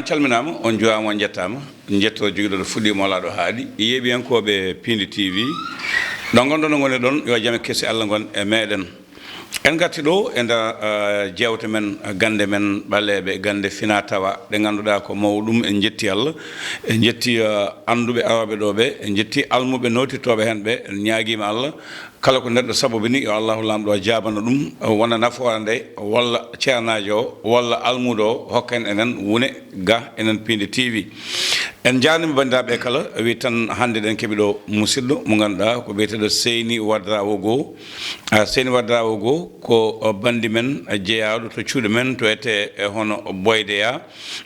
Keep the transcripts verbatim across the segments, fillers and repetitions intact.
Calminaama, on njuwaama, on njettaama. Njetto jogiiɗo ɗo fuɗɗii mo alaa ɗo haaɗi. Yeeɓiyankooɓe Piindi T V, ɗo ngonɗon, ɗo ngoni ɗon, yo jam e kesi Allah ngon e meeɗen. En ngarti ɗo e nder, eh, jeewte men, gannde men ɓaleeɓe, gannde fina tawa, ɗe ngannduɗaa ko mawɗum. En njetti Allah, en njetti, eh, annduɓe arooɓe ɗo ɓe, en njetti almuɓe nootittooɓe heen ɓe, en ñaagiima Allah, kala ko neɗɗo sabobini, yo Allahu Laamɗo o jaabano ɗum, wona nafoore nde, walla ceernaajo o, walla almuudo o, hokka en enen wune ga enen Piindi T V. En njaarniima banndiraaɓe kala, wi tan hannde eɗen keɓi ɗo musidɗo mo ngannduɗaa ko biyeteeɗo Seyni Wadra Wogo. Ah, Seyni Wadra Wogo ko, oh, banndi men, ah, jeyaaɗo to cuuɗi men, to etee e hono Boydeya.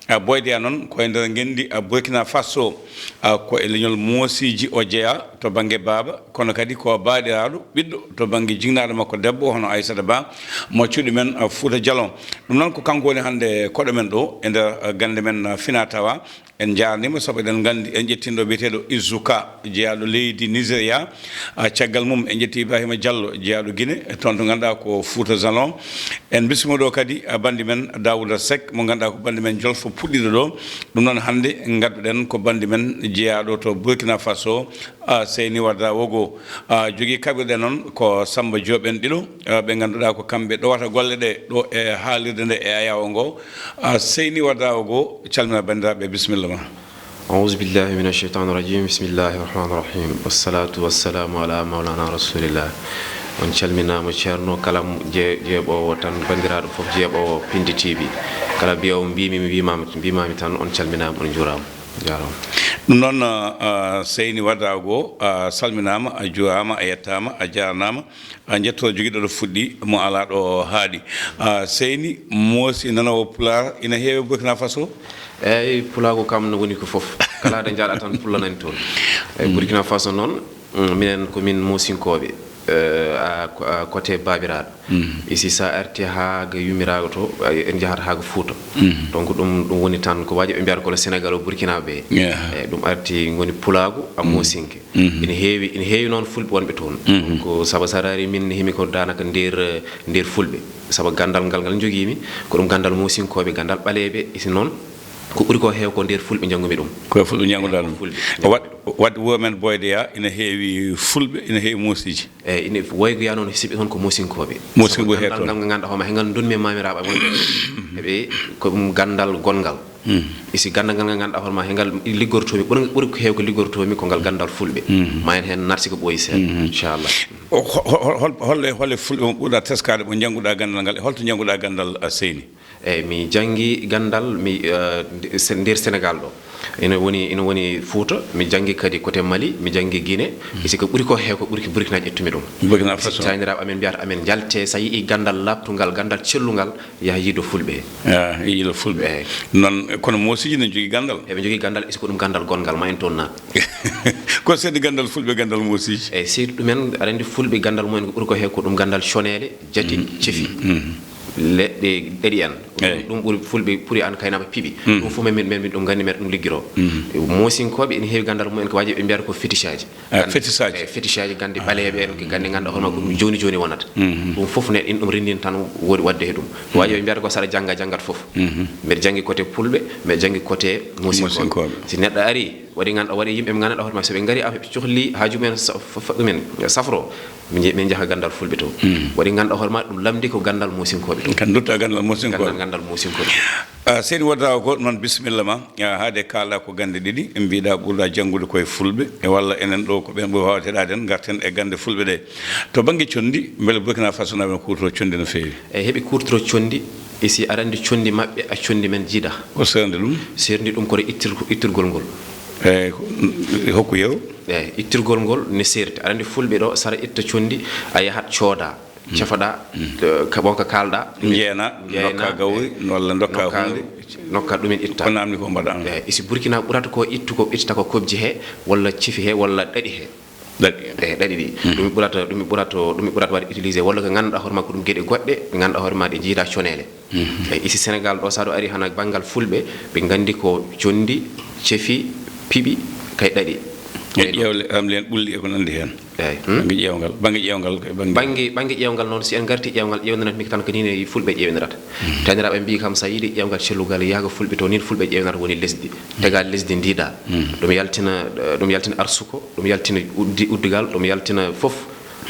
Ah, Boydeya noon ko e nder ngenndi, ah, Burkina Faso. Ah, ko e leñol Moosiji o jeyaa to bannge baaba, kono kadi ko baaɗiraaɗo ɓiɗɗo to bannge jinnaaɗo makko debbo, hono Aysata Ba, mo cuuɗi men, ah, Fuuta Jalon. Ɗum noon ko kanko woni hannde koɗo men ɗo e nder, ah, gannde men, ah, fina tawa. En njaarniima sabu eɗen nganndi en ƴettiino ɗo biyeteeɗo Izuka, jeyaaɗo leydi Nigeria. Ah, caggal mum en ƴetti Ibrahima Diallo, jeyaaɗo Guinée, e toon to ngannduɗaa ko Fuuta Jalon. En mbismiima ɗo kadi, ah, banndi men Daouda Seck, mo ngannduɗaa ko banndi men Jolfo puɗɗiiɗo ɗo. Ɗum noon hannde ngadduɗen ko banndi men jeyaaɗo to Burkina Faso, ah, Seyni Wadra Wogo. Ah, jogii kaɓirɗe noon ko Samba Diop en ɗiɗo, ah, ɓe ngannduɗaa ko kamɓe ɗowata golle ɗe ɗo e haalirde nde e ayaawo ngo. Ah, Seyni Wadra Wogo, calmina banndiraaɓe, bisimilla ma. أعوذ بالله من الشيطان الرجيم. بسم الله الرحمن الرحيم. والصلاة والسلام على مولانا رسول الله. On calminaama, Ceerno, kala je-, jeeɓoowo tan, banndiraaɗo fof jeeɓoowo Piindi T V. Kala mbiyoowo mbiimi, mi wiimaama, mbiimaami tan, on calminaama, on njuuraama. Jaaraama. Ɗum noon, ah, Seyni Wadra Wogo, a salminaama, a juuraama, a yettaama, a jaarnaama. Ah, njetto jogiiɗo ɗo fuɗɗii mo alaa ɗo haaɗi. Ah, Seyni, Moosi nanoowo Pulaar ina heewi Burkina Faso? Eeyi, pulaagu kam no woni ko fof. Kala ɗo njaaɗa tan, pullo nani toon. Eeyi, Burkina Faso noon, mm, minen ko min Moosinkooɓe, eh, a, a, côté baabiraaɗo. Isi, so a arti haa ga yummiraago to, a, en njahata haa ga Fuuta. Donc, ɗum, ɗum woni tan ko waji ɓe mbiyata ko le Sénégal o Burkina ɓe. Eeyi, ɗum arti ngoni pulaagu a Moosinke. Ina heewi, ina heewi noon fulɓe wonɓe toon. Donc, sabu so a raari min himi ko daanaka nder, nder fulɓe. Sabu ganndal ngal ngal njogiimi, ko ɗum ganndal Moosinkooɓe, ganndal ɓaleeɓe, isi noon, ko ɓuri ko heew ko nder fulɓe njanngumi ɗum. Ko e fulɓe njannguɗaa ɗum. Fulɓe. Wat-, wadde wuro men Boydeya ina heewi fulɓe, ina heewi Moosiji. Eeyi, ina woygoya noon, siɓe toon ko Moosinkooɓe. Moosinkooɓe sabu heew ganndal toon. Ngal ngal ngannduɗaa hoore maa, he ngal ndunmi e maamiraaɓe am wonɓe. Eɓe, ko ɗum ganndal gonngal. Isi ganndal ngal ngannduɗaa hoore maa, he ngal liggortoomi, ɓuri, ɓuri ko heew ko liggortoomi ko ngal ganndal fulɓe. Ma en heen narti ko ɓooyi seeɗa, inchallah. O, ho-, ho-, hol-, holle, holle fulɓe mo ɓurɗaa teskaade, mo njannguɗaa ganndal ngal, e holto njannguɗaa ganndal, ah, Seyni? Eeyi, mi janngi ganndal, mi, eh, nde-, se-, nder Sénégal ɗo. Ina woni, ina woni Fuuta, mi janngi kadi côté Mali, mi janngi Guinée. Isi ko ɓuri ko heew ko ɓuri ko Burkina ƴettumi ɗum. Burkina Faso. Taaniraaɓe amen mbiyata amen njalte, so a yii ganndal laaɓtungal, ganndal cellungal, yaha yiido fulɓe. Ah, yiido fulɓe. Eeyi. Noon, kono Moosiji ne njogii ganndal? Eɓe njogii ganndal, isi ko ɗum ganndal gonngal, ma en toon naat. Ko seedi ganndal fulɓe, ganndal Moosiji? Eeyi, seedi ɗumen, aɗa anndi fulɓe ganndal mumen ko ɓuri ko heew ko ɗum ganndal coneele, jati, cefi. Leɗɗe ɗaɗi en. Eeyi. Ɗum ɓuri fulɓe ɓuri an kaynaaba piɓi. Ɗum fof men, men, men ɗum nganndi men ɗum liggiroo. Moosinkooɓe ina heewi ganndal mumen ko waji ɓe mbiyata ko fetisaaji. Ah, fetisaaji. Eeyi, fetisaaji ganndi ɓaleeɓe en, ko ganndi ngannduɗaa hoore maa ko ɗum jooni jooni wonata. Ɗum fof ne, in ɗum renndin tan woodi waɗde he ɗum. Ko waji ɓe mbiyata ko saɗa jannga, janngat fof. Mbeɗa janngi côté Pulɓe, mbeɗa janngi côté Moosinkooɓe. Moosinkooɓe. Si neɗɗo ari, waɗi ngannduɗaa, waɗi yimɓe ɓe ngannduɗaa hoore maa, so ɓe ngari, ah, ɓe cohli haaju men sa-, fa-, fa-, ɗumen, safro, min nje-, min njaha ganndal fulɓe to. Waɗi ngannduɗaa hoore maa, ɗum lamndi ko ganndal Moosinkooɓe to. Kan nduttaa ganndal Moosinkooɓe. Ganndal, ganndal Moosinkooɓe. Ah, Seydi Wadda ko noon, bisimilla ma. Ah, haade kaalɗaa ko gannde ɗiɗi, mbiɗaa ɓurɗaa janngude koye fulɓe, e walla enen ɗo ko ɓen ɓuri waawteɗaaden, ngarten e gannde fulɓe ɗe. To bannge conndi, mbele Burkina Faso naɓe no kuwtoro conndi no feewi? Eyi, heɓe kuwtoro conndi, e si aɗa anndi conndi maɓɓe, a conndi men jiida. Ko seerndi ɗum? Seerndi ɗum ko ittir-, ittirgol ngol. Eyi, ko, hokku yeru? Eyi, ittirgol ngol ne seerti. Aɗa anndi fulɓe ɗo, sara itta conndi, a yahat cooda. Cafoɗa, eh, ka ɓon ka kaalɗaa. Njeena, njeena, ndokka gawri, walla ndokka nokka, huunde. Nokka ɗumen itta. Ko namni ko mbaɗa. Eyi, isi Burkina ɓurata ko ittu ko ittata ko kobji he, walla cifi he, walla ɗaɗi he. Ɗaɗi. Eyi, ɗaɗi ɗi. Ɗum ɓurata, ɗum ɓurata, ɗum ɓurata waɗde utilisé, walla ko ngannduɗaa hoore maa ko ɗum geɗe goɗɗe, ɗe ngannduɗaa hoore maa ɗe njiida coneele. Eyi, isi Sénégal ɗo, so aɗa ari hana banngal fulɓe, ɓe nganndi ko conndi, cefi, piɓi, kay ɗaɗi. E ƴeewle, am leen ɓulli e ko nanndi heen. Eeyi. Hmm? Bannge ƴeewngal, bannge ƴeewngal, bannge. Bannge, bannge ƴeewngal noon, si en ngarti ƴeewngal, ƴeewndirat mi tan ko nii ne Fulɓe ƴeewndirata. Taniraaɓe mbii kam, so a yiɗi ƴeewngal cellungal, yaha ko Fulɓe to, nii Fulɓe ƴeewnata woni lesdi. Tega lesdi ndiiɗa. Ɗum yaltina, eh, ɗum yaltina arsuko, ɗum yaltina uddi-, uddigal, ɗum yaltina fof.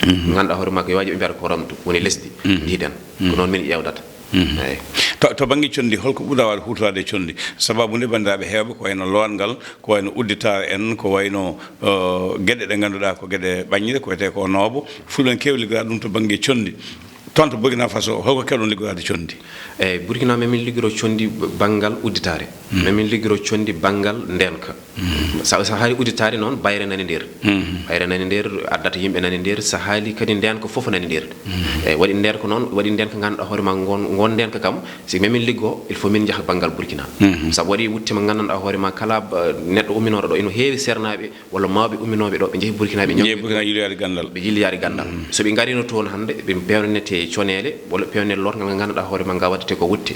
Ngannduɗaa hoore maa ko waaji ɓe mbiyata ko ramndu, woni lesdi. Ndiiɗen. Ko noon min ƴeewdata. Eeyi. To, to bannge conndi, holko ɓurɗaa waawde huutoraade e conndi? Sababu nde, banndiraaɓe heewɓe, ko wayno lootngal, ko wayno udditaare en, ko wayno, eh, geɗe ɗe ngannduɗaa ko geɗe ɓaññiiɗe, ko wiyetee ko noobo. Fulɓe en keewi liggoraade ɗum to bannge conndi. Toon to Burkina Faso, holko keewɗon liggoraade conndi? Eeyi, Burkina, min, min liggoro conndi b-, banngal udditaare. Min, min liggoro conndi banngal ndeenka. Sa, sa haali udditaare noon, bayre nani nder. Bayre nani nder, addata yimɓe nani nder, sa haali kadi ndeenka fof nani nder. Eeyi, waɗi ndeenka noon, waɗi ndeenka ngannduɗaa hoore maa ngoon, ngoon ndeenka kam, si min, min liggo, il faut min njaha banngal Burkina. Sabu waɗi wutte mo nganndanɗaa hoore maa kala, ba, neɗɗo umminooɗo ɗo, ino heewi seernaaɓe walla mawɓe umminooɓe ɗo, ɓe njehi Burkina, ɓe njehi Burkina yilloyaade ganndal. Ɓe yilloyaade ganndal. So ɓe ngarino toon hannde, ɓe peewnete coneele, walla peewnete lootngal ngal ngannduɗaa hoore maa ngal waɗetee ko wutte.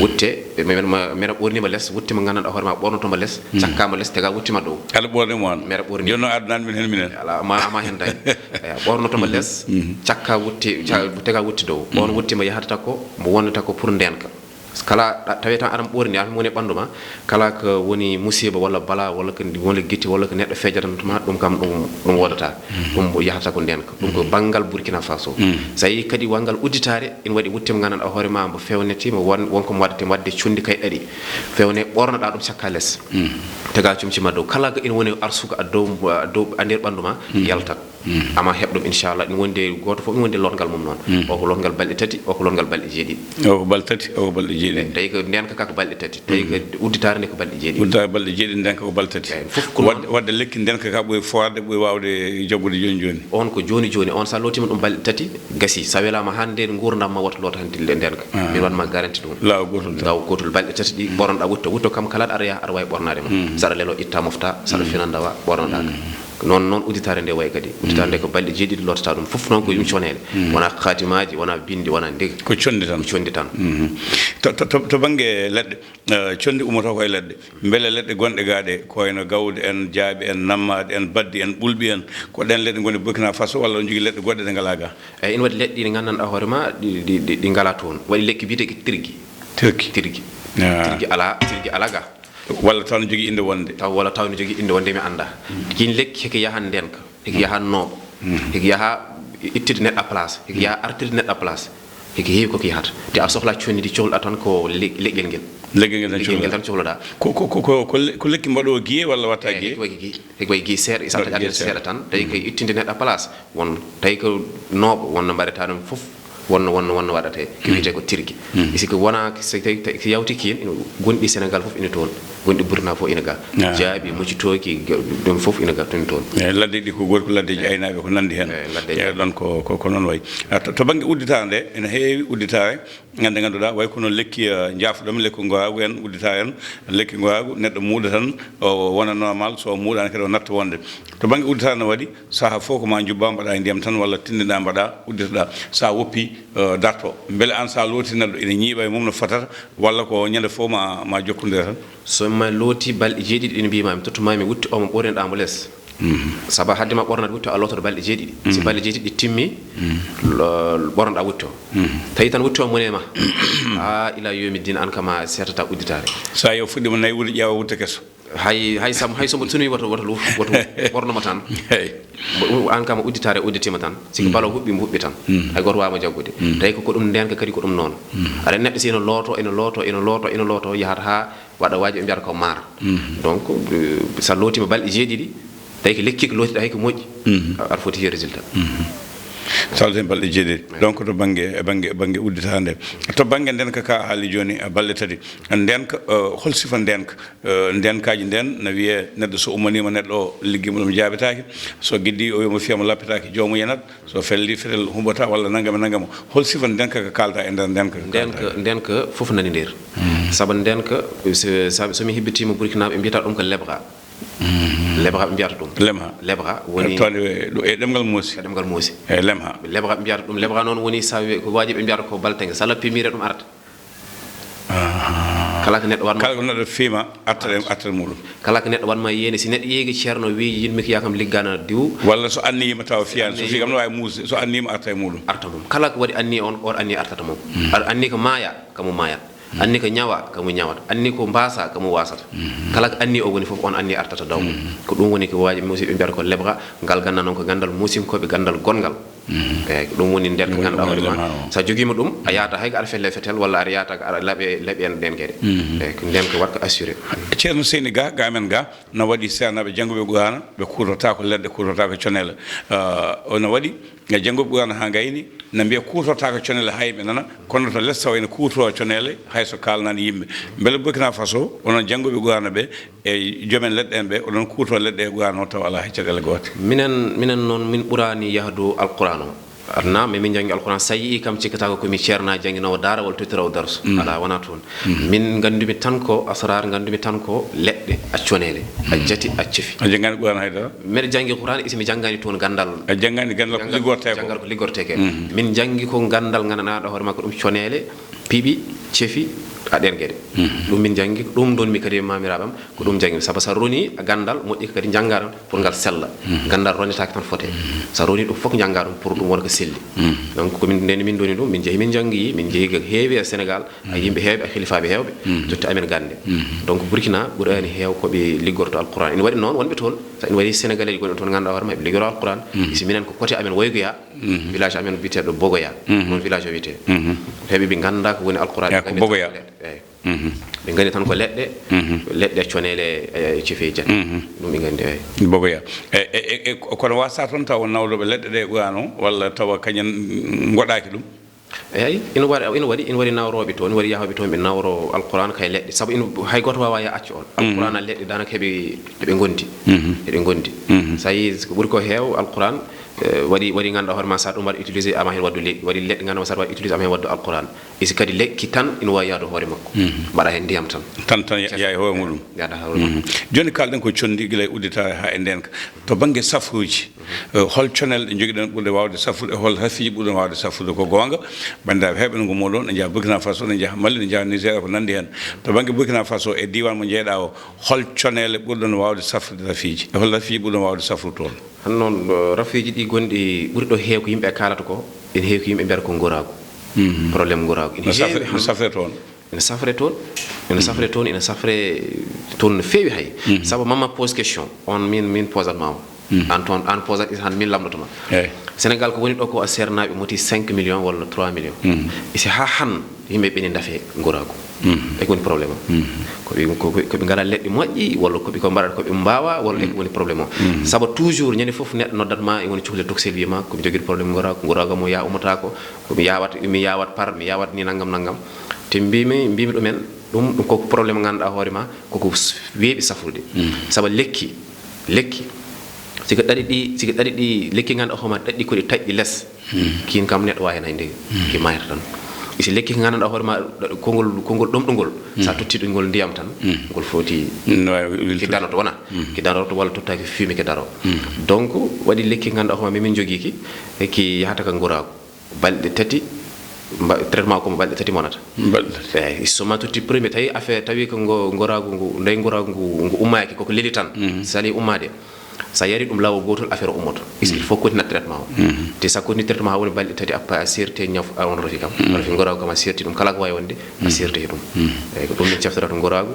Wutte, ɓe, ɓe, ɓe, ɓe ɓornima les, wutte mo nganndanɗaa hoore maa ɓornotooma les, cakkaama les, tega wuttima dow. Aɗa ɓorni mo aan? Mbeɗa ɓorni. Jooni noon addanani min heen minen. Alaa, ma, ma heen dañ. Eeyi, ɓornotooma les, cakka wutte, ca-, tega wutte dow. Ɓoon wuttima yahata ko, mbo wonata ko pour ndeenka. Kala ɗa-, tawee tan aɗa ɓorni, aan woni e ɓanndu maa, kala ko woni musiiba walla balaa, walla ko ndi woni gitti, walla ko neɗɗo feejata ma, ɗum kam ɗum, ɗum woodataa. Ɗum yahata ko ndeenka. Ɗum ko banngal Burkina Faso. So a yii kadi wanngal udditaare, ina waɗi wutte mo nganndanɗaa hoore maa mbo feewnete, mo won, won ko mo waɗetee, mo waɗde conndi kay ɗaɗi. Feewne ɓornoɗaa ɗum cakka les. Tega comci ma dow. Kala ko ina woni arsuka a dow, a dow, a nder ɓanndu maa, yaltat. Ama heɓ ɗum, inchallah. Ina wondi e gooto fof, ina wondi e lootngal mum noon. O ko lootngal balɗe tati, o ko lootngal balɗe jeeɗiɗi. O ko balɗe tati, o ko balɗe jeeɗiɗi. Eeyi, tawi ko ndeenka ka ko balɗe tati. Tawi ko udditaare nde ko balɗe jeeɗiɗi. Udditaare balɗe jeeɗiɗi, ndeenka ko balɗe tati. Eeyi, fof ko noon. Wadde, wadde lekki ndeenka ka ɓuri fowaade, ɓuri waawde jaggude jooni jooni. On ko jooni jooni. On so a lootiima ɗum balɗe tati, gasi. So a welaama hannde nguurndam ma wota loot hannde ndeenka. Min waɗ ma garanti ɗum. Laawol gootol tan. Laawol gootol balɗe tati ɗi ɓornoɗaa wutto. Wutto kam kala ɗo aɗa yaha, aɗa waawi ɓornaade ma. So aɗa leloo, ittaa moftaa, so aɗa fina ndawaa, ɓornoɗaa ka. Noon, noon udditaare nde wayi kadi. Udditaare nde ko balɗe jeeɗiɗi lootata ɗum. Fof noon ko yum coneele. Wonaa kaatimaaji, wonaa binndi, wonaa ndega. Ko conndi tan. Ko conndi tan. To, to, to, to bannge leɗɗe, eh, conndi ummoto ko e leɗɗe. Mbele leɗɗe gonɗe gaa ɗe, ko wayno gawde en, jaaɓi en, nammaaɗe en, baddi en, ɓulɓi en, ko ɗeen leɗɗe ngoni Burkina Faso, walla on njogii leɗɗe goɗɗe ɗe ngalaa gaa? Eeyi, ina waɗi leɗɗe ɗi nganndanɗaa hoore maa, ɗi, ɗi, ɗi, ɗi ngalaa toon. Waɗi lekki biyeteeki tirgi. Tirgi. Tirgi. Ah. Tirgi alaa, tirgi alaa gaa. Walla taw no jogii innde wonde. Taw, walla taw no jogii innde wonde, mi anndaa. Kiin lekki heke yaha ndeenka, heke yaha nooɓa, heke yaha ittude neɗɗo à place, heke yaha artirde neɗɗo à place. Heke heewi koko yahata. Te a sohlaa conndi ndi, cohluɗaa tan ko le-, leƴƴel ngel. Leƴƴel ngel tan cohluɗaa. Leƴƴel ngel tan cohluɗaa. Ko, ko, ko, ko, ko le-, ko lekki mbaɗoowo giye walla watta giye? Eeyi, heke waɗi giye seeɗa, e satta giye seeɗa tan. Tawi ko ittude neɗɗo à place. Won, tawi ko nooɓo, won no mbaɗataa ɗum fof. Wonno, wonno, wonno waɗatee, ko wiyetee ko tirgi. Siko wonaa, so tawi, tawi, so yawti kiin, ina gonɗi Senegaal fof ina toon, gonɗi Burkina fof ina ga, jaaɓi, mucitooki, ga-, ɗum fof ina ga, ina toon. Eeyi, laddeeji ɗi ko goɗɗi, ko laddeeji aynaaɓe, ko nanndi heen. Eeyi, laddeeji. Eeyi, ɗoon ko, ko, ko noon wayi. Ah, to, to bannge udditaare nde, ina heewi udditaare, nde ngannduɗaa, wayi kono lekki, eh, njaafo-ɗon, lekki ngoraagu en, udditaare en, lekki ngoraagu, neɗɗo muuɗa tan, o wona normal, so o muuɗaani kadi o natta wonde. To bannge udditaare no waɗi, sahaa fof ko ma njubbaa, mbaɗaa e ndiyam tan, walla tinndinɗaa, mbaɗaa, udditoɗaa. So a woppii, eh, darto. Mbele aan so a lootii neɗɗo, ina ñiiɓa e mum no fotata, walla ko ñande fof ma, ma jokkondire tan? So mi lootii balɗe jeeɗiɗi, ina mbiy ma, mi tottu ma, mi wutte o mo ɓorniɗaa mo les. Sabu haade ma ɓornaade wutte o, a loototo balɗe jeeɗiɗi. Si balɗe jeeɗiɗi ɗi timmi, lo-, ɓornoɗaa wutte o. Tawi tan wutte o mone ma. Haa ila yoomi din, aan kam a seetataa udditaare. So a yo fuɗɗiima naywude, ƴeewa wutte keso. Hay, hay sam-, hay so mbo tunii woto, woto lu-, woto ɓorno mo tan. Eeyi. Mbo, aan kam udditaare udditiima tan. Siko balo huɓɓi, mbo huɓɓi tan. Hay gooto waawaa mo jaggude. Tawi ko, ko ɗum ndeenka kadi ko ɗum noon. Aɗa neɗɗo si ina looto, ina looto, ina looto, ina looto, yahata haa waɗa waaji ɓe mbiyata ko maar. Donc, eh, so a lootiima balɗe jeeɗiɗi, tawi ko lekki ko lootiɗaa hay ko moƴƴi, aɗa foti heɓ résultat. Salde balɗe jeeɗiɗi. Donc to bannge, bannge, bannge udditaare nde. To bannge ndeenka ka a haali jooni, eh, balɗe tati. Ndeenka, eh, hol sifa ndeenka? Eh, ndeenkaaji ndeen, na wiyee neɗɗo so ummaniima, neɗɗo o liggiima ɗum jaabetaake. So giddii, o wiima fiyaama lappetaake, joomu yenat. So felli, fetel huɓɓata walla nanngam e nanngam. Hol sifa ndeenka ka kaalɗaa e nder ndeenka ka kaalɗaa? Ndeenka, ndeenka fof nani nder. Sabu ndeenka, so, so, so mi heɓɓitiima Burkina, ɓe mbiyata ɗum ko lebra. Lebra ɓe mbiyata ɗum. Lemha. Lebra woni toonde ɗo e ɗemngal Moosi. E ɗemngal Moosi. E lemha. Lebra ɓe mbiyata ɗum. Lebra noon woni so a wi-, ko waaji ɓe mbiyata ko baltenge. So a lappi miire ɗum arata. Aha. Kala ko neɗɗo waɗma, kala ko neɗɗo fiima, artat e artat e muɗum. Kala ko neɗɗo waɗma yeene, si neɗɗo yeegi ceerno wii yimmi ko yakam liggana diw. Walla so anniyima tawa fiyaani, so fii kam no waawi muusi, so anniyima arta e muɗum. Arta mum. Kala ko waɗi anni on, on anni artata mum. Aɗa anni ko maaya, kamo maayat. Anni ko ñawa, kamo ñawata. Anni ko mbaasa, kamo waasata. Kala ko anni o woni fof, on anni artata daw mum. Ko ɗum woni ko waaji musidɓe mbiyata ko lebra, ngal ganda noon ko gandal muusinkooɓe, gandal gonngal. Eyi, ko ɗum woni nder ko ganduɗa hoore ma, sa jogiima ɗum, a yahata hay ko aɗa felle fetel walla aɗa yahata ko aɗa laaɓe laaɓi en ɗen geɗe. Eyi, ko nden ko waɗ ko assuré. Ceerno Seyni, ga ga amen ga no waɗi seernaaɓe jannguɓe Qur'aana, ɓe kuutortaako leɗɗe, kuutortaako coneele. Ono waɗi jannguɓe Qur'aana haa ngayni, na mbiya kuutortaako coneele haa yimɓe nana, kono to les tawa ene kuutoro coneele hay so kaalanaani yimɓe. Mbele Burkina Faso, onon jannguɓe Qur'aana ɓe, e joomen leɗɗe en ɓe, oɗon kuuto leɗɗe e Qur'an o tawa alaa hay caɗeele goote? Minen, minen noon, min ɓuraani yahdu Alqur'an o. Adna, mais min njanngi Alqur'an, so a yii kam, cikkataako ko mi ceernaa jannginowo daara walla tottiroowo darsu. Alaa, wonaa toon. Min nganndumi tan ko asraar, nganndumi tan ko leɗɗe, a coneele, a jati, a cefi. A janngaani Qur'an haydara? Mbeɗa janngi Qur'an, isi mi janngaani toon ganndal. A janngaani ganndal ko liggortee ko? Janngal ko liggortee ko. Min njanngi ko ganndal nganndanɗaa hoore maa ko ɗum coneele, piɓi, cefi, a ɗeen geɗe. Ɗum min njanngi, ɗum ndonmi kadi e maamiraaɓe am, ko ɗum njanngi. Sabu so a ronii ganndal moƴƴi kadi njanngaa ɗum pour ngal sella. Ganndal ronetaake tan fotee. So a ronii ɗum fof njanngaa ɗum pour ɗum wona ko selli. Donc ko min ndeni min ndoni ɗum, min njehi min njanngi, min njehi ko heewi e Sénégal, a yimɓe heewɓe, a hilifaaɓe heewɓe, totti amen gannde. Donc Burkina ɓuraani heew ko ɓe liggorto Alqur'an. Ina waɗi noon wonɓe toon, so ina waɗi Sénégalais gonɓe toon ngannduɗaa hoore ma eɓe liggoro Alqur'an, isi minen ko kote amen woygoyaa, village amen biyeteeɗo Bogoya, noon village o wiyetee. Heɓe ɓe nganndaa ko woni Alqur'an, ɓe nganndi tan ko leɗɗe, eyi. Ɓe nganndi tan ko leɗɗe, leɗɗe, coneele, e cefi e jati. Ɗum ɓe nganndi, eyi. Bogoya. E, e, e, e, kono waasa toon tawa nawlooɓe leɗɗe ɗe Qur'an o, walla tawa kañum ngoɗaaki ɗum? Eyi, ina waɗi, ina waɗi, ina waɗi nawrooɓe toon, ina waɗi yahooɓe toon, ɓe nawro Alqur'an kay leɗɗe. Sabu ina, hay gooto waawaa yah acca on. Alqur'an e leɗɗe daanaka heɓe, heɓe ngondi. Heɓe ngondi. So a yii ko ɓuri ko heew Alqur'an, eh, waɗi, waɗi ngannduɗaa hoore ma, so a ɗum waɗa utilisé, ama heen waɗdu leɗɗe, waɗi leɗɗe ngannduɗaa ma, so a waɗa utilisé, ama heen waɗdu Alqur'an. E si kadi leɗɗe tan ina waawi yahde hoore makko. Mbaɗa heen ndiyam tan. Tan, tan, yaha e hoore muɗum. Yaha hoore muɗum. Jooni kaalɗen ko conndi gila e udditaare haa e ndeenka. To bannge safruuji, eh, hol coneele ɗe njogiɗon ɓurɗe waawde safrude, hol rafiiji ɓurɗon waawde safrude? Ko goonga, banndiraaɓe heɓɓe nanngu mooɗon, ne njaha Burkina Faso, ne njaha Mali, ne njaha Niger, ko nanndi heen. To bannge Burkina Faso, e diiwaan mo njeeɗaa o, hol coneele ɓurɗon waawde safrude rafiiji? E hol rafiiji ɓurɗon waawde safrude toon? Hannde noon, ɗo, rafiiji ɗi gonɗi ɓuri ɗo heew ko yimɓe kaalata ko, ene heewi ko yimɓe mbiyata ko ngoraagu. Problème ngoraagu. Ene heewi hannde. No safre toon? Ene safre toon, ene safre toon, ene safre toon no feewi hay. Sabu mamma pose question, on min, min posat ma o. Aan toon, aan posat isi han min lamndotoma. Eyi. Sénégal ko woni ɗo ko a seernaaɓe moti cinq millions walla trois millions. E si haa han yimɓe ɓe ne ndafe ngoraagu. E ko woni problème o? Ko ɓe, ko, ko, ko ɓe ngalaa leɗɗe moƴƴi, walla ko ɓe ko mbaɗata ko ɓe mbaawa, walla e ko woni problème o? Sabu toujours ñande fof neɗɗo noddat ma, e woni cukalel tokosel wiya ma, ko mi jogiiɗo problème ngoraagu, ngoraagu mo yaa ummotaako, ko mi yaawat, mi yaawat par, mi yaawat ni nanngam nanngam. Te mbimi, mbimi ɗumen, ɗum, ɗum ko problème ngannduɗaa hoore ma, koko s-, weeɓi safrude. Sabu lekki, lekki, siko ɗaɗi ɗi, siko ɗaɗi ɗi, lekki ngannduɗaa hoore ma ɗaɗi ko ɗi taƴɗi les. Kiin kam neɗɗo waawi hen hay ndege. Ki maayata tan. E si lekki ngannduɗaa hoore ma, konngol, konngol ɗomɗungol, so a totti ɗum ngol ndiyam tan, ngol foti, ki danoto, wona? Ki danoto walla tottaaki fumée ki daro. Donc, waɗi lekki ngannduɗaa hoore ma, min, min njogii ki, e ki yahata ka ngoraagu. Balɗe tati, mba-, traitement ko mo balɗe tati monata. Balɗe tati. Eeyi, so ma totti premier, tawi affaire, tawi ko ngo, ngoraagu ngu, ndey ngoraagu ngu, ngu ummaaki, koko leli tan. Sali ummaade. So a yari ɗum laawol gootol, affaire o ummoto. Il faut continue traitement o. Te so a continue traitement haa woni balɗe tati, après a seerti ñaw, a on rafi kam. Rafi ngoraagu kam a seerti ɗum, kala ko waawi wonde, a seerti he ɗum. Eeyi, ko ɗum min caftorata ngoraagu.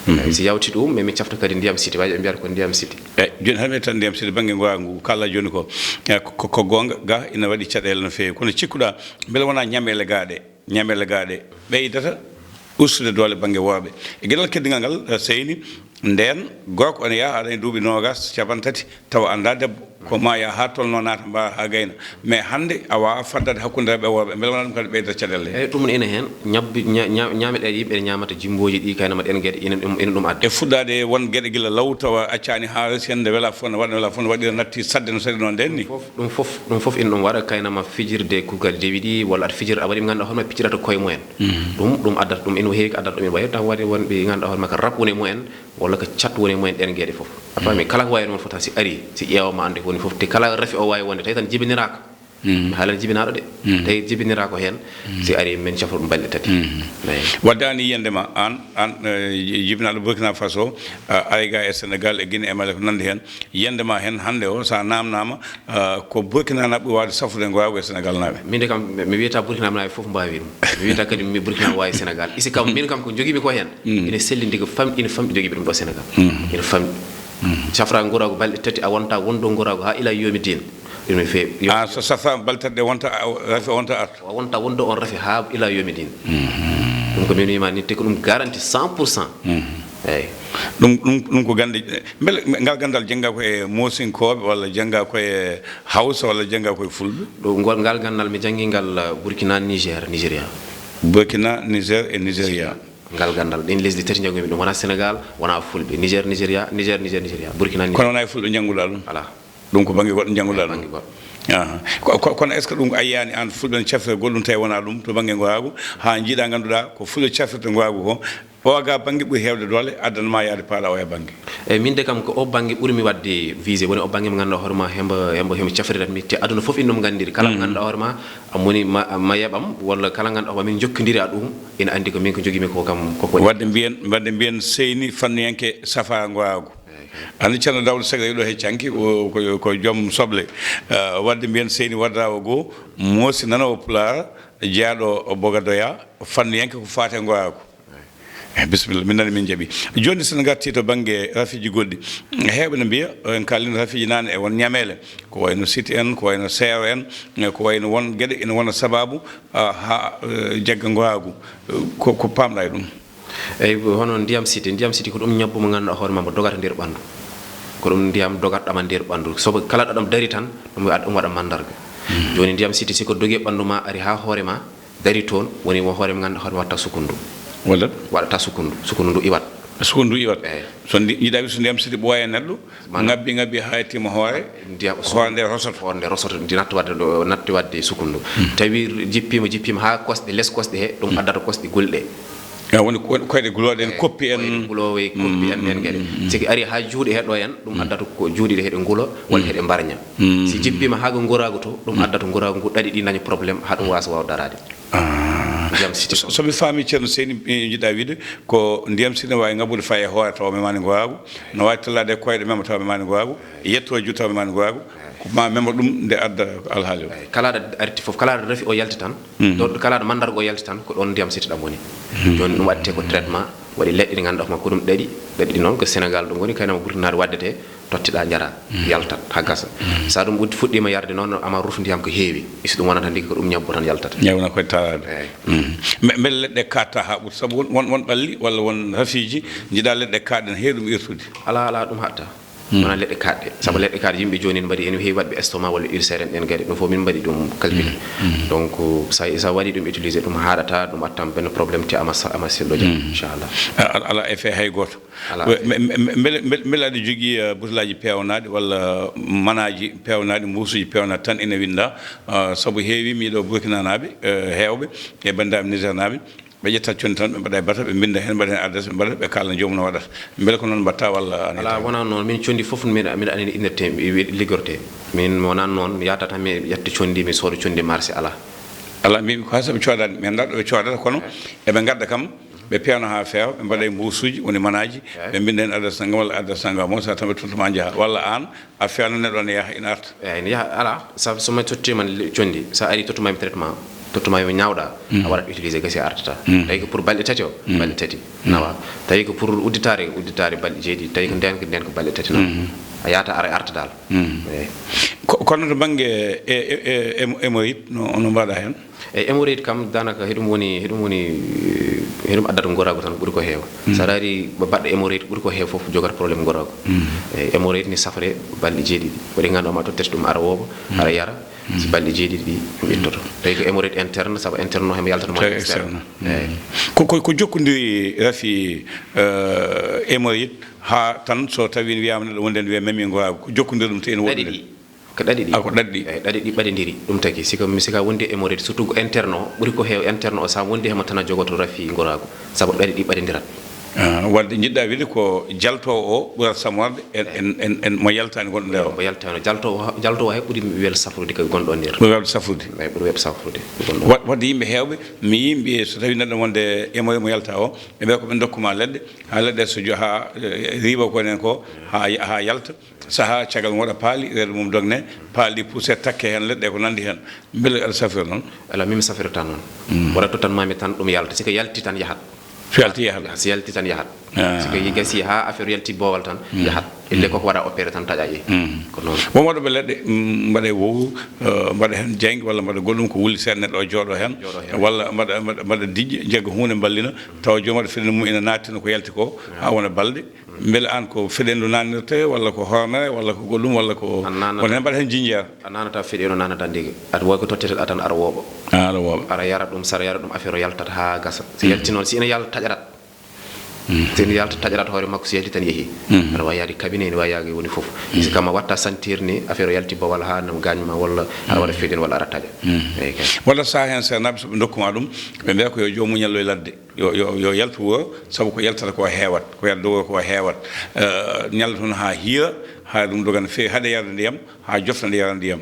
Eeyi, so yawti ɗum, mais min cafta kadi ndiyam siti, waawi ɓe mbiyata ko ndiyam siti. Eeyi, jooni hannde tan ndiyam siti bannge ngoraagu ngu, kala jooni ko, eeyi, ko, ko, ko goonga, ga ina waɗi caɗeele no feewi. Kono cikkuɗaa, mbele wonaa ñameele gaaɗe? Ñameele gaaɗe ɓeydata ustude doole bannge worɓe. E geɗal keddingal ngal, eh, Seyni, ndeen gorko ene yaha aɗa e duuɓi noogas, capanɗe tati, tawa anndaa debbo, ko ma yaha haa tolnoo naata mbaara haa gayna. Mais hannde a waawaa faddade hakkunde rewɓe e worɓe, mbele wonaa ɗum kadi ɓeydata caɗeele? Eeyi, ɗum ne ene heen, ñabbi-, ña-, ña-, ñaame ɗe yimɓe ene ñaamata, jimbooji ɗi, kaynama ɗeen geɗe, ina ɗum, ina ɗum adda. E fuɗɗaade won geɗe gila law, tawa accaani haa resi heen nde welaa fof, nde waɗa, nde welaa fof, nde waɗira natti saɗde no saɗi noon ndeen ni. Fof, ɗum fof, ɗum fof ina ɗum waɗa, kaynama fijirde kugal dewi ɗi, walla aɗa fijira, a waɗi ɓe ngannduɗaa hoore ma piccirata koye mumen. Ɗum, ɗum addata ɗum, ene heewi ko addata ɗum, ene wayi taw waɗi won ɓe ngannduɗaa hoore ma ko rab woni e mumen, walla ko cat woni e mumen ɗeen geɗe fof. A faami, kala ko wayi noon fota si ari, si ƴeewa ma annde ko woni fof, te kala rafi o waawi wonde, tawi tan jibiniraaka. Mi haalana jibinaaɗo de. Tawi jibinira ko heen, si ari min cafra ɗum balɗe tati. Eyi. Wadde aan, yiyannde ma, aan, aan, eh, ji-, jibinaaɗo Burkina Faso, a, Ayga e Sénégal e Guinée e Mali ko nanndi heen, yiyannde ma heen hannde o, so a naamnaama, ah, ko Burkina naaɓe ɓuri waawde safrude ngoyaagu e Sénégal naaɓe? Min de kam, mi mi wiyata Burkina naaɓe fof mbaawi ɗum. Mi wiyata kadi mi Burkina waawi Sénégal. Isi kam, min kam ko njogiimi ko heen, ina sellindi, ko fam-, ina famɗi, njogiimi ɗum ɗo Sénégal. Ina famɗi. Safra ngoyaagu balɗe tati, a wonta wonɗo ngoyaagu haa ila yoomi diin. Ɗum ne feewi. Yo- Ah, so safraama balɗe tati ɗe wonta, a, rafi o wonta arta? O wonta wonɗo on rafi haa ila yoomi diin. Ɗum ko min wiyma ni, te ko ɗum garanti cent pour cent. Eyi. Ɗum, ɗum, ɗum ko gannde. Mbele ngal ganndal jannga ko e Moosinkooɓe, walla jannga ko e Hawsa, walla jannga ko e Fulɓe? Ɗo ngol, ngal ganndal mi janngi ngal, uh, Burkina, Niger, Nigeria. Burkina, Niger e Nigeria. Ngal ganndal, ɗin lesɗi tati njanngu mi ɗum. Wonaa Sénégal, wonaa Fulɓe. Niger, Nigeria, Niger, Niger, Nigeria. Burkina, Niger. Kono wonaa e Fulɓe njannguɗaa ɗum? Alaa. Ɗum ko bannge goɗɗo njannguɗaa ɗum? Bannge goɗɗo. Aha. Ko, ko, kono est-ce que ɗum a yiyaani aan Fulɓe no cafrira goɗɗum tawi wonaa ɗum to bannge ngoyaagu, haa njiiɗaa ngannduɗaa ko Fulɓe cafrirta ngoyaagu ko, o ga bannge ɓuri heewde doole, addana ma yahde paaɗa o e bannge? Eyi, min de kam ko o bannge ɓurmi waɗde visé, woni o bannge mo ngannduɗaa hoore ma hembo, hembo, hembo cafrirat mi, te aduna fof ina ɗum nganndiri. Kala mo ngannduɗaa hoore ma, a moni ma, ma yeɓam, walla kala ngannduɗaa hoore ma min njokkondiri e ɗum, ina anndi ko min ko njogiimi ko kam, ko ko Wadde mbiyen, wadde mbiyen seyni fanniyanke safa ngoyaagu. Anndi Ceerno Daawda Seck ɗo he canki, o ko, ko joom soble. Eh, wadde mbiyen seyni waddawa goo, moosi nanowo pulaar, jeyaaɗo Bogadoya, fanniyanke ko faati e ngoyaagu. Eh, bisimilla, min nani min jaɓi. Jooni sen ngarti to bannge rafiiji goɗɗi. Heewɓe no mbiya, en kaalino rafiiji nane e won ñameele. Ko wayno siti en, ko wayno seero en, eh, ko wayno won geɗe ina wona sabaabu, ah, haa, eh, jagga ngoyaagu. Eh, ko, ko paamɗaa e ɗum? Eyi, hono ndiyam siti. Ndiyam siti ko ɗum ñabbu mo ngannduɗaa hoore ma mbo dogata nder ɓanndu. Ko ɗum ndiyam dogatɗo ma nder ɓanndu. Sobo kala ɗo ɗam dari tan, ɗum wa-, ɗum waɗa manndarga. Jooni ndiyam siti, si ko dogi e ɓanndu ma, ari haa hoore ma, dari toon, woni mo hoore mo ngannduɗaa hoore ma waɗata sukundu. Waɗat? Waɗata sukundu. Sukundu ndu iwat. Sukundu ndu iwat. Eyi. So ndi-, yiɗaa wi so ndiyam siti ɓooya e neɗɗo, ngabbi, ngabbi haa yettiima hoore, ndiyam hoore nde rosoto. Hoore nde rosoto, ndi natti waɗde ɗo, natti waɗde sukundu. Tawi jippiima, jippiima haa kosɗe, les kosɗe he, ɗum addata kosɗe gulɗe. Ah, woni ko-, koyɗe gulooɗe en, koppi en. Koyɗe guloowe, koppi en, ɗen kadi. Siki ari haa juuɗe he ɗo en, ɗum addata ko juuɗe ɗe heɗe ngulo, walla heɗe mbarña. Si jippiima haa ko ngoraagu to, ɗum addata ngoraagu ngu ɗaɗi ɗi daña problème, haa ɗum waasa waaw daraade. Ah. Ndiyam siti. So, so mi faami, Ceerno Seyni, eh, njiɗaa wiide ko ndiyam siti ne waawi ngabbude faa e hoore tawa memaani ngoraagu, no waawi tellaade e koyɗe mema tawa memaani ngoraagu, yetto e juuɗe tawa memaani ngoraagu, ko ma mema ɗum nde adda alhaali o. Eyi, kala ɗo arti fof, kala ɗo rafi o yalti tan, ɗo, kala ɗo manndarga o yalti tan, ko ɗoon ndiyam siti ɗam woni. Jooni ɗum waɗetee ko traitement, waɗi leɗɗe ɗe ngannduɗaa ko ma ko ɗum ɗaɗi, ɗaɗi ɗi noon ko Sénégal ɗo ngoni, kaynama Burkina ɗo waɗetee, tottiɗaa, njaraa, yaltat, haa gasa. So ɗum uddi, fuɗɗiima yarde noon, ama ruf ndiyam ko heewi. Isi ɗum wonata ndeke ko ɗum ñabbu tan yaltata. Ñabbu na koye taraade. Eyi. Mm. Mbe-, mbele leɗɗe kaaɗta haa ɓuri? Sabu won, won, won ɓalli walla won rafiiji njiɗaa leɗɗe kaaɗen heewi ɗum irtude. Alaa, alaa, ɗum haɗta. Wonaa leɗɗe kaaɗɗe. Sabu leɗɗe kaaɗɗe yimɓe jooni ne mbaɗi, ene heewi waɗɓe estomac walla ulcère en ɗen kadi. Ɗum fof min mbaɗi ɗum calculé. Donc, sa, sa waɗi ɗum utilisé, ɗum haaɗata, ɗum attan benn problème te ama sa-, ama sello jam, inchallah. A-, a-, alaa effet hay gooto. Alaa. We-, me-, me-, me-, mbele, mbele, mbele aɗa jogii, eh, butelaaji peewnaaɗi walla manaaji peewnaaɗi, mbuusuuji peewnaaɗi tan ina winndaa, ah, sabu heewii mi ɗo Burkinanaaɓe, eh, heewɓe e banndiraaɓe Niger naaɓe, ɓe ƴetta conndi tan, ɓe mbaɗa e bata, ɓe mbinnda heen, mbaɗa heen adresse, ɓe mbaɗa, ɓe kaalna joomum no waɗata. Mbele ko noon mbaɗta walla aan? Alaa, wonaa noon. Min conndi fof mbiɗa, mbiɗa anndi innirtee, mi wi-, liggortee. Min wonaa noon, mi yahata tan mi ƴetta conndi, mi sooda conndi marché, alaa. Alaa, mbiimi ko hay so ɓe coodaani, mi anndaa ɗo ɓe coodata, kono eɓe ngadda kam, ɓe peewna haa feewa, ɓe mbaɗa e mbuusuuji, woni manaaji, ɓe mbinnda heen adresse nanngam walla adresse nanngam, mo sa tan ɓe tottuma njaha. Walla aan, a feewna neɗɗo ne yaha, ina arta? Eey, ina yaha, alaa. Sabu so mi tottiima li-, conndi, so a arii tottumaa mi traitement, tottumaa mi ñaawɗaa, a waɗat utilisé, gasi a artataa. Tawi ko pour balɗe tati o, balɗe tati, nawa. Tawi ko pour udditaare, udditaare balɗe jeeɗiɗi. Tawi ko ndeen, ko ndeen ko balɗe tati, nawa. A yahata, ara, arta dal. Eey. Ko, kono to bannge e, e, e, e, hémorroïde, no, no mbaɗa heen? E hémorroïde kam, daanaka heɗum woni, heɗum woni, heɗum addata ngoraagu tan ɓuri ko heewa. So a raari ba-, baɗɗo hémorroïde ɓuri ko heewa fof jogata problème ngoraagu. E hémorroïde ne safre balɗe jeeɗiɗi. Waɗi ngannduɗaa ma tottete ɗum ara wooɓa, ara yara, si balɗe jeeɗiɗi ɗi ɗum ittoto. Tawi ko hémorroïde interne, sabu interne o hemo yaltata ma externe. Eey. Ko, ko, ko jokkondiri rafi, eh, hémorroïde haa tan so tawi wiyaama neɗɗo wonde ne wiya memi ngoraagu, ko jokkondiri ɗum te ene woɗɗi? Ko ɗaɗi ɗi. Ah, ko ɗaɗi ɗi. Eey, ɗaɗi ɗi ɓadindiri, ɗum tagi. Si ko, si ka wondi e hémorroïde, surtout ko interne o, ɓuri ko heew interne o, so a wondi hemo tan a jogoto rafi ngoraagu, sabu ɗaɗi ɗi ɓadindirat. Ah, wadde njiɗɗa wiide ko jaltoowo o ɓurata samorde en, en, en, en mo yaltaani gonɗo nder o. Mo yaltaani. Jaltoowo, jaltoowo hay ɓuri welde safrude ko gonɗo nder. Ɓuri welde safrude. Eyi, ɓuri welde safrude ko gonɗo. Wa-, wadde yimɓe heewɓe, mi yii mbiye so tawi neɗɗo wonde e mo, mo yalta o, ɓe mbiya ko ɓe ndokku ma leɗɗe, haa leɗɗe so jo-, haa, eh, riiba ko nen ko, haa, haa yalta. Sahaa caggal mum waɗa paali, reedu mum dogne, paali ɗi puuse, takke heen leɗɗe ko nanndi heen. Mbele aɗa safira noon? Alaa, min mi safirata noon. Mm. Wota tottan mami tan ɗum yalta. Si ko yalti tan yahat. So yalti yahat. Si yalti tan yahat. Ah. Si ko yi-, gasi haa affaire yalti boowal tan, mm, yahat. Ille, mm, koko waɗa opéré tan taƴa e. Mm. Ko noon. Won waɗooɓe leɗɗe, mm, mbaɗa e wowu, eh, mbaɗa heen jayŋge walla mbaɗa goɗɗum ko wuli seeɗa neɗɗo o jooɗo heen. Jooɗo heen. Walla mbaɗa, mbaɗa, mbaɗa dijje, jagga huunde mballina, tawa joom waɗa fedde mum ina naattina ko yalti ko, haa wona balɗe. Mbele aan ko feɗendu naatnirte, walla ko hoornere, walla ko goɗɗum, walla ko, a naanata, won heen mbaɗa heen jinjeer? A naanata feɗendu naanata ndege. Aɗa wawi ko tottete ɗa tan, aɗa wooɓa. Ah, aɗa wooɓa. Aɗa yara ɗum, sara yara ɗum, affaire o yaltat haa gasa. Si, mm, yalti noon, si ina yalta taƴarat. Mm. Si ina yalta taƴarat hoore makko, si yalti tan yehi. Mm. Aɗa wawi yaade cabinet, ina wawi yaade woni fof. Mm. Si kam a watta sentir ni affaire o yalti ba walla haa nam gaañ ma, walla aɗa waɗa, mm, feɗen, walla aɗa taƴa. Mm. Eyi kay. Walla sahaa heen seernaaɓe so ɓe ndokku ma ɗum, ɓe mbiya ko yo joomum ñallu e ladde. Yo, yo, yo yaltu wuro, sabu ko yaltata ko heewat, ko yaltu wuro ko heewat. Eh, ñalla toon haa hiira, haa ɗum doga no feewi, haɗa yarda ndiyam, haa jofta nde yara ndiyam.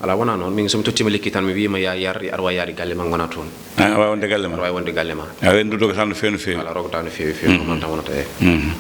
Alaa, wonaa noon. Min so mi tottiima lekki tan, mi wiima ya yar, aɗa waawi yaade galle ma, ngona toon. Ah, aɗa waawi wonde galle ma? Aɗa waawi wonde galle ma. A rendu doga tan no feewi, no feewi. Alaa, roga tan no feewi, no feewi, mhm, noon tan wonata, eyi. Mhm.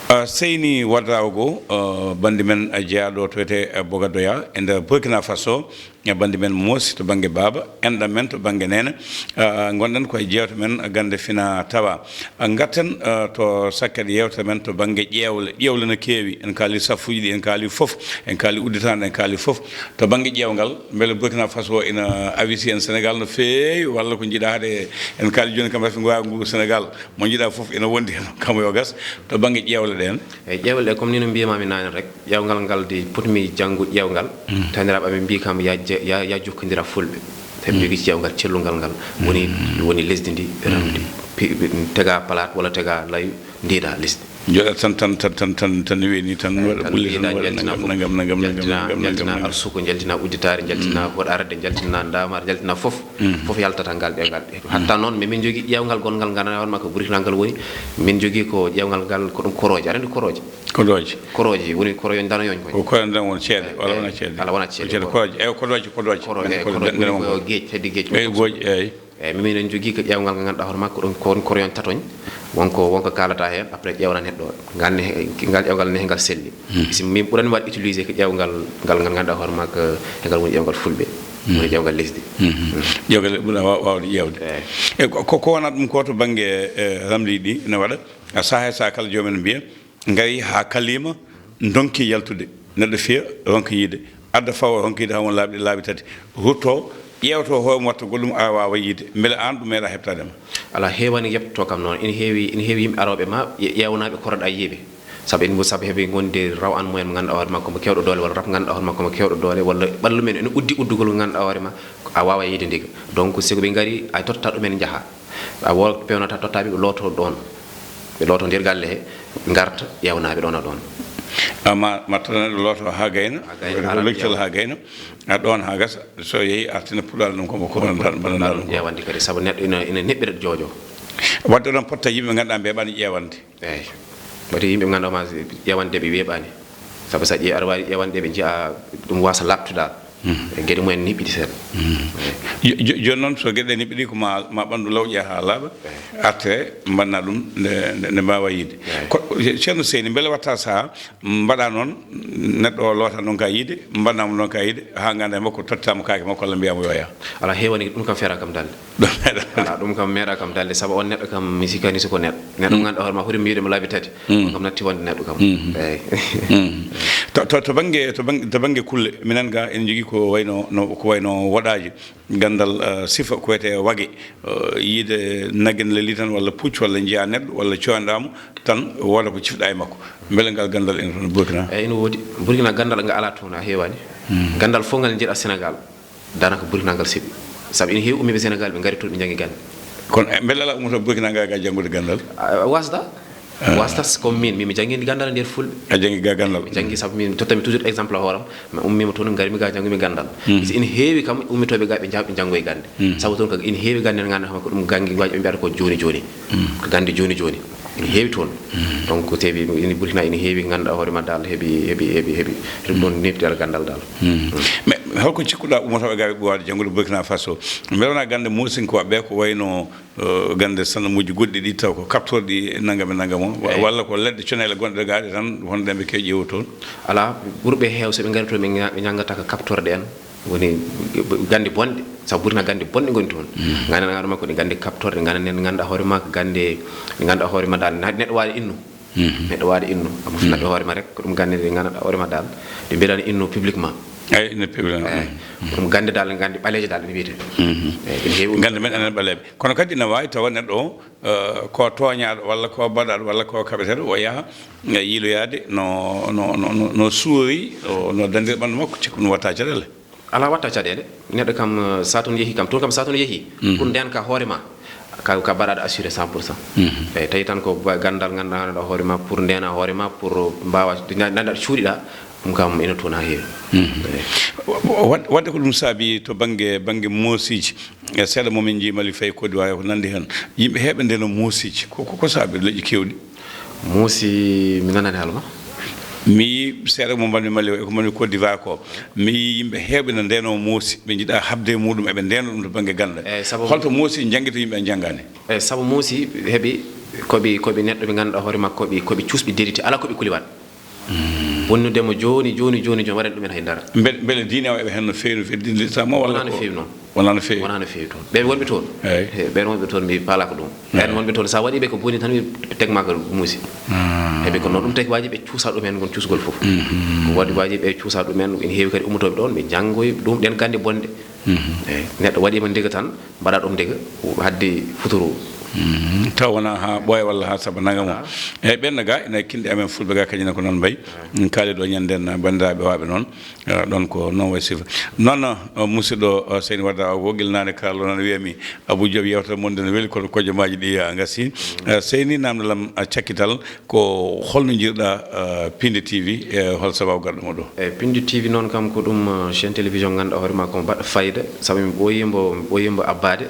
Ah, Seyni Wadraogo, ah, banndi men, ah, jeyaaɗo to wiyetee, ah, Bogadoya, e nder Burkina Faso. E banndi men Moosi to bannge baaba, enɗam men to bannge neene. Ah, ngonɗen koye jeewte men gannde fina tawa. Ah, ngarten, ah, to sakket yeewtere men to bannge ƴeewle. Ƴeewle no keewi, en kaali safuuji ɗi, en kaali fof, en kaali udditaande, en kaali fof. To bannge ƴeewngal, mbele Burkina Faso ina awiti en Senegal no feewi, walla ko njiɗa haɗe, en kaali jooni kam rafi ngoya ngu Senegal, mo njiɗa fof ina wondi heen, kam yo gas. To bannge ƴeewle ɗeen. Eyi, ƴeewle ɗe, comme ni no mbiyamami naane rek, ƴeewngal ngal de, potmi janngude ƴeewngal. Mm. Taniraaɓe amen mbii kam, ya je-, ya, ya jokkondira fulɓe. Tawi, mm, jogii ƴeewngal cellungal ngal. Woni, mm, woni lesdi ndi, mm, ramndi. Pi-, pi-, tega palaat walla tega layu, ndiida lesdi. Jooɗa tan, tan, tan, tan, tan, tan weeni tan, eyi, waɗa tan ɓulle tan, ndiida, waɗa njaltina nangam, fof. Nangam, nangam, njaltina, nangam, njaltina, nangam, njaltina nangam. Arsuko, njaltina, mm, Hoɗarde, njaltina Ndaamaar, njaltina fof. Mm. Fof yaltata ngal ɗeewngal. Hatta noon, min, min njogii ƴeewngal gonngal ngal, wonma ko Burkina ngal woni. Min njogii ko ƴeewngal ngal, ko ɗum korooje. Aɗa anndi korooje? Kodooje. Korooje, woni koroyon danoyon koy. Ko koroyon danoyon, won ceede, walla wona ceede? Alaa, wona ceede, ceede korooje. Korooje. Eyi, kodooje, kodooje. Korooje, eyi, kodooje, woni ko geej, hedde geej. Eyi, gooƴi, eyi. Eyi, min, min njogii ko ƴeewngal ngal ngannduɗaa hoore makko, ɗum ko won koroyon tatoñ. Wonko, wonko kaalata heen, après ƴeewna neɗɗo. Ngal ne, ngal ƴeewngal ne, ngal selli. Hmm. Si min ɓurani waɗ utilisé ko ƴeewngal ngal, ngal ngannduɗaa hoore makko, e ngal woni ƴeewngal fulɓe. Hmm. Woni ƴeewngal lesdi. Hmm. Hmm. Ƴeewngal ɓurɗa wa-, waawde ƴeewde. Eyi. E ko, ko, ko wonat ɗum ko to bannge, e, ramli ɗi ina waɗa. A sahaa e sahaa kala joomum en mbiya, ngari haa kaliima, ndonki yaltude. Neɗɗo fiya, ronka yiide. Adda fawa, ronka yiide haa won laabi, laabi tati. Rutto, ƴeewto hoore mum, watta goɗɗum, a waawa yiide. Mbele aan ɗum meeɗa heɓtaade ma? Alaa, heewani yeɓtotoo kam noon. Ina heewi, ina heewi yimɓe arooɓe ma, ƴe-, ƴeewnaaɓe koroɗa yiiɓe. Sabu en, sabu heɓe ngonde raw an mumen, mo ngannduɗaa hoore maa, ko mo keewɗo doole, walla rap ngannduɗaa hoore maa, ko mo keewɗo doole, walla ɓallu men ene uddi uddugol ngannduɗaa hoore maa, a waawaa yiide ndiga. Donc, si ko ɓe ngari, a tottata ɗumen njaha. A wo-, peewnata tottaaɓe, ɓe looto ɗoon. Ɓe looto nder galle he, ngarta, ƴeewnaaɓe ɗoon e ɗoon. Ah, ma, ma tottane ɗo looto haa gayna, haa gayna, ko ara leccal ƴeewa. Haa gayna, a ɗoon haa gasa, so yehi artina puɗɗal ɗum ko mo ko wonata, mbaɗanɗaa ɗum ko. Ƴeewande kadi, sabu neɗɗo ina, ina neɓɓira joojo. Wadde oɗon potta yimɓe ngannduɗaa mbeeɓaani ƴeewande. Eeyi. Wati yimɓe ngannduɗaa ma ƴeewande ɓe weeɓaani. Sabu so a ƴee-, aɗa waawi ƴeewande ɓe njiya ɗum waasa laaɓtude. Mhm. E geɗe mumen niɓɓiɗi seeɗa. Mhm. Eeyi. Jo-, jo-, jooni noon, so geɗe niɓɓiɗi, ko ma, ma ɓanndu law ƴeewa haa laaɓa, eeyi, artire, mbaɗna ɗum nde, nde, nde mbaawa yiide. Eeyi. Ko, Ceerno Seyni, mbele watta sahaa, mbaɗa noon, neɗɗo o loota noon ka yiide, mbaɗna mo noon ka yiide, haa ngannda e makko, tottaama kaake makko, walla mbiya mo yo yaa? Alaa, heewani, ɗum kam feera kam dañde. Ɗum meeɗa. Alaa, ɗum kam meeɗa kam dañde, sabu on neɗɗo kam, mi sikkaani so ko neɗɗo. Neɗɗo, mm, ngannduɗaa hoore ma, foti mi wiyde mo laabi tati. Mm. On kam natti wonde neɗɗo kam. Mm. Eeyi. Mm. To, to, to bannge, to bannge, to bannge kulle, minen ga, en njogii ko wayno, no, ko wayno woɗaaji, ganndal, eh, sifa, ko wiyetee wage, eh, yiide nagge ne lelii tan, walla puccu, walla njiya neɗɗo, walla coynɗaa mo, tan wooda ko cifɗaa e makko. Mbele ngal ganndal ina toon Burkina? Eeyi, ina woodi. Burkina ganndal ngal alaa toon, a heewaani. Mm. Ganndal fof ngal njiɗa Senegal. Daanaka Burkina ngal seɓi. Sabu ina heewi ummiiɓe Senegal, ɓe ngari toon, ɓe njanngi gannde. Kono, eh, mbele alaa ummoto Burkina ngaa ga janngude ganndal? Ah, wasda. Ah. Wasda, comme min, min mi janngi ganndal nder fulɓe. A janngi ga ganndal? Mi janngi, sabu min, tottami toujours exemple e hooram. Mi ummiima toon, ngarmi ga, janngumi ganndal. Mm. Parce que ina heewi kam ummitooɓe ga, ɓe njaha, ɓe njanngoya gannde. Mm. Sabu toon ko ina heewi gannde, ngannduɗaa ko ɗum gannge, waji ɓe mbiyata ko jooni jooni. Mm. Ko gannde jooni jooni. Ene heewi toon. Donc, tawi ene Burkina ene heewi ngannduɗaa hoore ma dal heɓi, heɓi, heɓi, heɓi. Ɗum ɗoon neeɓti dal ganndal dal. Mais holko cikkuɗaa ummotooɓe gaaɓe ɓooyaade janngude Burkina Faso? Mbeɗa wona gannde Moosinkooɓe ɓe ko wayno, eh, gannde sanamuuji goɗɗi ɗi taw ko kaɓtorɗi nangam e nangam o, wa-, Eey. walla ko leɗɗe coneele gonɗe gaaɗe tan wonde ɓe kew ƴeewo toon? Alaa, ɓurɓe heew so ɓe ngari toon ɓe ña-, ɓe ñanngata ko kaɓtorɗe en. Woni gannde bonɗe, sabu Burkina gannde bonɗe ngoni toon. Nganndanɗaa hoore ma ko ɗe gannde kaɓtorɗe, nganndanɗaa hoore ma ko gannde, nganndanɗaa hoore ma dal, na-, neɗɗo waawi innu. Neɗɗo waawi innu. Amu neɗɗo hoore ma rek, ko ɗum gannde nde nganndanɗaa hoore ma dal, ɗe mbiyaani innu publiquement. Eey, innu publiquement. Eey. Ko ɗum gannde dal, gannde ɓaleeje dal, ɗe mbiyetee. Eey, ɗum heewi. Gannde men enen ɓaleeɓe. Kono kadi ina waawi tawa neɗɗo o, eh, ko tooñaaɗo, walla ko baɗaaɗo, walla ko kaɓeteeɗo, o yaha, eh, yiiloyaade no, no, no, no, no suuri, o, no danndiri ɓanndu makko, cikku ɗum watta caɗeele. Alaa watta caɗeele. Neɗɗo kam, eh, so a toon yehi kam, toon kam so a toon yehi, pour ndeenka hoore ma, ka, ka mbaɗaaɗo assuré cent pour cent. Eey, tawi tan ko ba-, ganndal ngannduɗaa hoore ma, pour ndeena hoore ma, pour mbaawa, na-, nannda cuuɗiɗaa, ɗum kam ene toon haa heewi. Eey. Wa-, wa-, waɗde ko ɗum saabi to bannge, bannge moosiiji, e seeɗa mo min njii Mali fayi Côte d'Ivoire ko nanndi heen. Yimɓe heewɓe ndeeno moosiiji. Ko, ko, ko saabi leƴƴi keewɗi? Moosi, mi nanaani haala ma. Mi yii seeɗa mo mbaɗmi Mali, ko mbaɗmi Côte d'Ivoire ko. Mi yii yimɓe heewɓe ne ndeenoo moosi, ɓe njiɗaa haɓde e muɗum, eɓe ndeena ɗum to bannge ganndal. Eey, sabu holto moosi njanngita yimɓe a njanngaani? Eey, sabu moosi heɓi ko ɓe, ko ɓe neɗɗo ɓe ngannduɗaa hoore makko, ko ɓe, ko ɓe cuusɓe deriti, alaa ko ɓe kuli waɗ. Bonnude mo jooni, jooni, jooni, jooni, waɗani ɗumen hay dara. Mbe-, mbele diine o eɓe heen no feewi, no feewi, diine Islam o, walla wonaa no feewi noon. Wonaa no feewi? Wonaa no feewi toon. Ɓeen wonɓe toon? Eey. He, ɓeen wonɓe toon, mi faalaaka ɗum. Eey. Ɓeen wonɓe toon, so a waɗii ɓe ko boni tan, mi teg ma ko muusi. Heɓi ko noon, ɗum tagi waaji ɓe cuusa ɗumen, ngon cuusgol fof. Ko waɗi waaji ɓe cuusa ɗumen, ene heewi kadi ummotooɓe ɗoon, ɓe njanngoyi ɗum, ɗeen gannde bonɗe. Eey, neɗɗo waɗiima ndega tan, mbaɗa ɗum ndega, haddi futuro. Taw wonaa haa ɓooya walla haa saba nangam o. Eey, ɓeen no ga, ina kinɗi amen fulɓe ga, kañum ne ko noon mbayi. Kaali ɗo ñanden banndiraaɓe waaɓe noon. Eh, ɗon ko noon wayi sifa. Noon, eh, musidɗo, eh, Seyni Wadda o, gila naane karallo noon wiyami, Abou Diop, yewtere mon nde no weli, kono kojomaaji ɗi, eh, ngasi. Eh, Seyni, namndo lam, eh, cakkital, ko holno njiɗirɗaa, eh, Pindi T V, e hol sababu garɗo mo ɗo? Eyi, Pindi T V noon kam ko ɗum, eh, chaîne télévision ngannduɗaa hoore maa ko mo baɗɗo fayida, sabu mi ɓooyii mbo, mi ɓooyii mbo abbaade,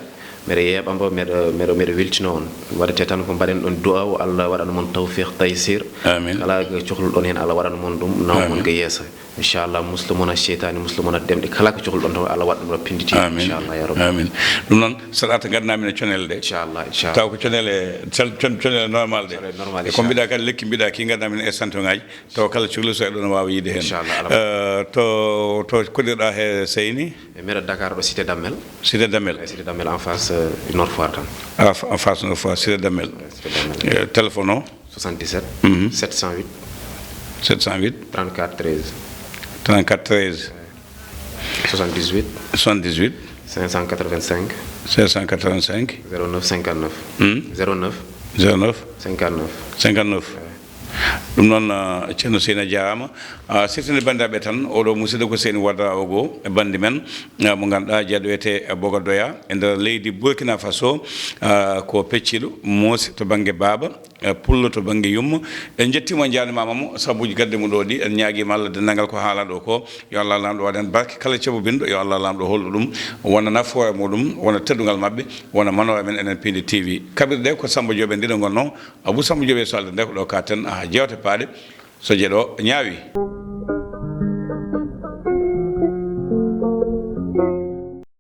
mbeɗa yeeɓa mbo, mbeɗa, mbeɗa, mbeɗa weltinoo on. Waɗetee tan ko mbaɗen ɗon du'a o, Allah waɗana mon tawfiq, taysir. Amin. Kala ko cohluɗon heen, Allah waɗana mon ɗum, nawa mon ko yeeso. Inchallah, muslu mon a seytaani, muslu mon a demɗe, kala ko cohluɗon tan, Allah waɗa ɗum ɗo Pindi T V, inchallah, ya Rabbi. Amin. Ɗum noon, saɗata ngadana min e conel ɗe. Inchallah, inchallah. Taw ko conel e, cel-, con-, conel normal ɗe. Conel normal, e ko mbiɗa kadi lekki mbiɗa ki ngadana min e santo ngaji. Taw kala cohli so eɗon waawa yiide heen. Inchallah, Allah. Eh, to, to koɗirɗa he Seyni? E mbeɗa Dakar ɗo, Cité Damel. Cité Damel. Eh, Cité Damel en face, eh, Nord Foire tan. Ah, fa-, en face Nord Foire, Cité Damel. Eh, Cité Damel. Eh, téléphone o? Soixante-dix-sept, mhm, sept cent huit, sept cent huit, trente-quatre treize. Trente-quatre treize. Soixante-dix-huit. Soixante-dix-huit. Cinq cent quatre-vingt-cinq. Cinq cent quatre-vingt-cinq. Zéro neuf cinquante-neuf. Hmm? Zéro neuf. Zéro neuf. Cinquante-neuf. Cinquante-neuf. Eyi. Ɗum noon, ah, Ceerno Seyni a jaaraama. Ah, sirtinde banndiraaɓe tan, oɗo musidɗo ko Seyni Wadda Ogo, e banndi men, ah, mo ngannduɗaa jeeɗo wiyetee, eh, Boga Doya, e nder leydi Burkina Faso, ah, ko pecciiɗo, moosi to bannge baaba, eh, pullo to bannge yumma. En njettiima, en njaarniima mo, sabuuji gadde mum ɗo ɗi, en ñaagiima Allah denndaangal ko haalaa ɗo ko, yo Allah Laamɗo waɗ heen barke, kala cebo binndo, yo Allah Laamɗo hollu ɗum, wona nafoore muɗum, wona teddungal maɓɓe, wona manoore men enen Pindi T V. Kaɓirɗe ɗe ko Sammba Joob en ɗiɗo ngonnoo, Abou Sammba Joob e Solde nde ko ɗo ka ten, aha, jeewte paaɗe, so jeɗo ñaawi.